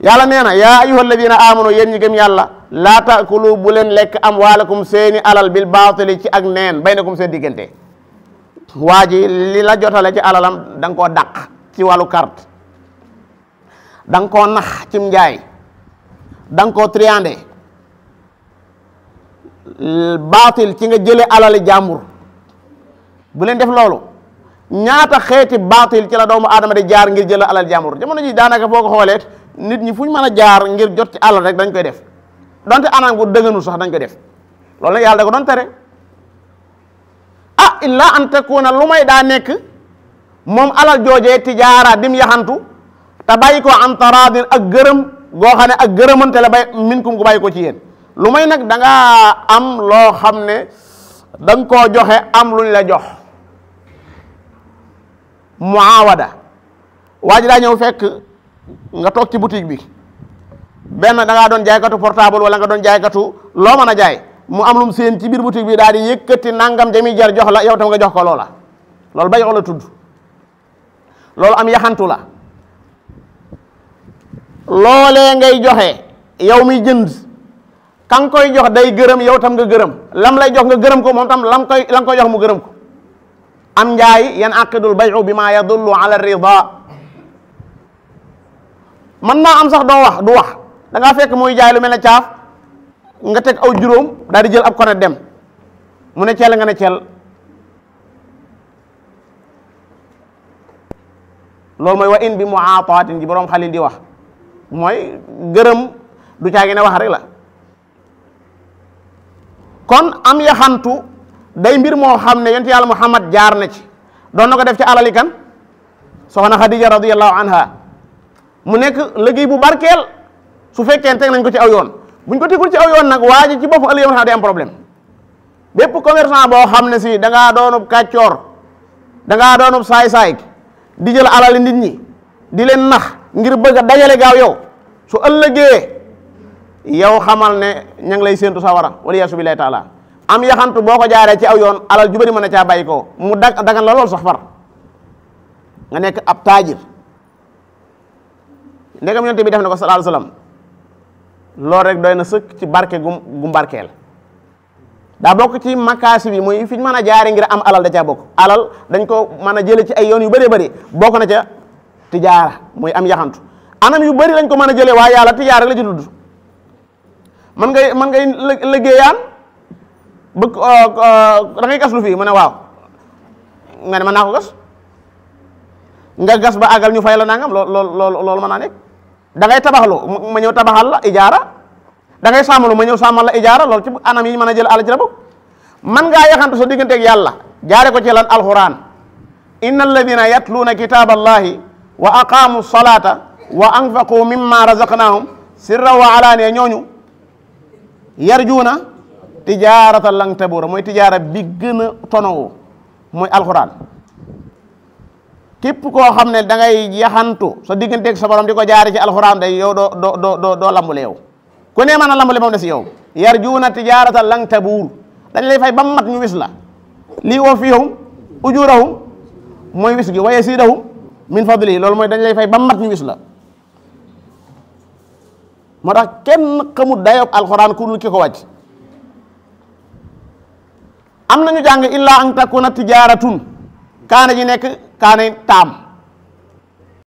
yàlla nee na yaa ayyuha alladina amanu yéen ñi gëm yàlla laa taakulu bu leen lekk amwaalakum seeni alal bil baatili ci ak neen baynakum seen diggante. waa ji li la jotale ci alalam da nga koo dàq ci wàllu carte, da nga koo nax cim njaay, da nga koo triandé. baatil ci nga jële alali jàmbur, bu leen def loolu. ñaata xeeti baatil ci la doomu aadama di jaar ngir jël alal jàmbur. jamono ji daanaka boo ko xoolee nit ñi fu ñu mën a jaar ngir jot ci alal rek dañ koy def, donte anam gu dëgganul sax dañ koy def. loolu nag yàlla da ko doon tere. illa an takuna lu may daa nekk moom alal joojee tijaara dim yaxantu te bàyyi ko am taraadin ak gërëm goo xam ne ak gërëmante la bay minkum gu bàyyi ko ci yéen. lu may nag da nga am loo xam ne da nga koo joxe am luñ la jox, muawada. waa ji daa ñëw fekk nga toog ci boutique bi, benn da ngaa doon jaaykatu portable wala nga doon jaaykatu loo mën a jaay, mu am lum seen ci biir boutique bi daal di yëkkati nangam jami jar jox la, yow tam nga jox ko loola. loolu bay la tudd, loolu am yaxantu la. loolee ngay joxe yow mi jënd, ka nga koy jox day gërëm, yow tam nga gërëm, lam lay jox nga gërëm ko, moom tam la nga koy jox mu gërëm ko. am njaay yanaqidul bay'u bima yadullu ala rida. mën naa am sax doo wax du wax, da ngaa fekk muy jaay lu mel ne caaf, nga teg aw juróom daal di jël ab konet dem, mu ne ceel nga ne ceel. loolu mooy wa in bi mu'atatin ji boroom xalil di wax, mooy gërëm du caagi ne wax rek la. kon am yaxantu day mbir moo xam ne yonent yàlla Muhammad jaar na ci, doon na ko def ci alali kan soxna Xadija radiyallahu anha. mu nekk liggéey bu barkeel su fekkee teg nañ ko ci aw yoon. buñ ko tegul ci aw yoon nag waa ji ci boppam ëllëg yoon day am problème. bépp commerçant boo xam ne si da ngaa doonub kàccoor, da ngaa doonub saay-saay di jël alali nit ñi di leen nax ngir bëgg a dajale gaaw yow, su ëllëgee yow xamal ne ña ngi lay séentu sawara waliyaasu billaahi taala. am yaxantu boo ko jaaree ci aw yoon alal ju bari mën na caa bàyyi ko mu dagan la lool sax far nga nekk ab taajir. ndegam yonent bi def na ko sallallahu alayhi wasallam, loolu rek doy na sëkk ci barke gum barkeel. daa bokk ci makaasi bi muy fi ñu mën a jaare ngir am alal da caa bokk. alal dañ ko mën a jële ci ay yoon yu bëree bëri, bokk na ca tijaara muy am yaxantu. anam yu bëri lañ ko mën a jëlee waaye yàlla tijaara la ci tudd. man ngay liggéeyaan bëgg da ngay gas lu fii mu ne waaw nga ne mën naa ko gas, nga gas ba àggal ñu fay la nangam loolu mën naa nekk. da ngay tabaxlu ma ñëw tabaxal la ijaara, da ngay sàmmalu ma ñëw sàmmal la ijaara. loolu ci anam yi mën a jël àll ci la bokk. man ngaa yaxantu sa digganteeg yàlla jaare ko ci lan alquran. inna alladina yatluuna kitaba allahi wa aqaamu salata wa anfaqu mimma razaqnahum sirran wa alaaniya, ñooñu yarjuuna tijaaratan lan tabuura, mooy tijaara bi gën a tonowu mooy alquran. képp koo xam ne da ngay yaxantu sa digganteeg sa borom di ko jaare ci alxuraan day yow doo lambule yow. ku ne mën a lambule moom des yow. yarjuuna tijaaratan lan tabuur, dañ lay fay ba mat ñu wis la. lii woo fihum ujurahum mooy wis gi, wa yasidahum min fadlihi, loolu mooy dañ lay fay ba mat ñu wis la. moo tax kenn xamul dayob alxuraan ku dul ki ko wàcc. am nañu jàng illaa an takuna tijaaratun, kaana ji nekk kaana taam,